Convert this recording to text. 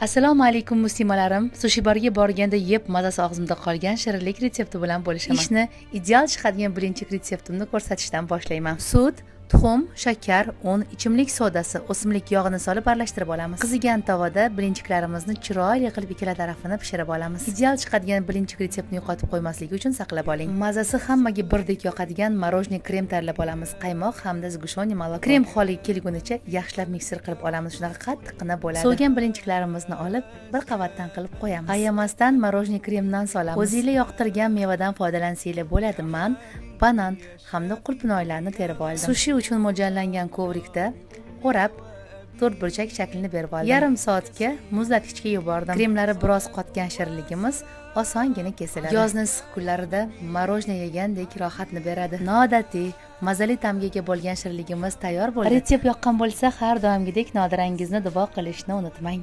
Assalomu alaykum muslimalarim. Sushi barga borganda yeb mazasi og'zimda qolgan shirinlik retsepti bilan bo'lishaman. Ishni ideal chiqadigan blinchik retseptimni ko'rsatishdan boshlayman. Sut, tuxum, shakar, un, ichimlik sodasi, o'simlik yog'ini solib aralashtirib olamiz. Qizigan tovada blinchiklarimizni chiroyli qilib ikkala tarafini pishirib olamiz. Ideal chiqadigan blinchik retseptini yo'qotib qo'ymaslik uchun saqlab oling. Mazasi hammaga birdek yoqadigan мороженое krem tayyorlab olamiz. Qaymoq hamda сгущённый молоко. Krem holiga kelgunicha yaxshilab mikser qilib olamiz. Shunaqa qattiqqina bo'ladi. Sovigan blinchiklarimizni olib, bir qavatdan qilib qo'yamiz. Ayamasdan мороженое kremdan solamiz. O'zingizlar yoqtirgan mevadan foydalansanglar bo'ladi. Man banan hamda qulpinoylarni terib oldim. Sushi uchun mo'ljallangan kovrikda o'rab to'rtburchak shaklini berib oldim. Yarim soatga muzlatgichga yubordim. Kremlari biroz qotgan shirinligimiz osongina kesiladi. Yozning issiq kunlarida мороженое yegandek rohatni beradi. Noodatiy, mazali ta'mga ega bo'lgan shirinligimiz tayyor bo'ldi. Retsept yoqqan bo'lsa, har doimgidek nodirangizni duo qilishni unutmang.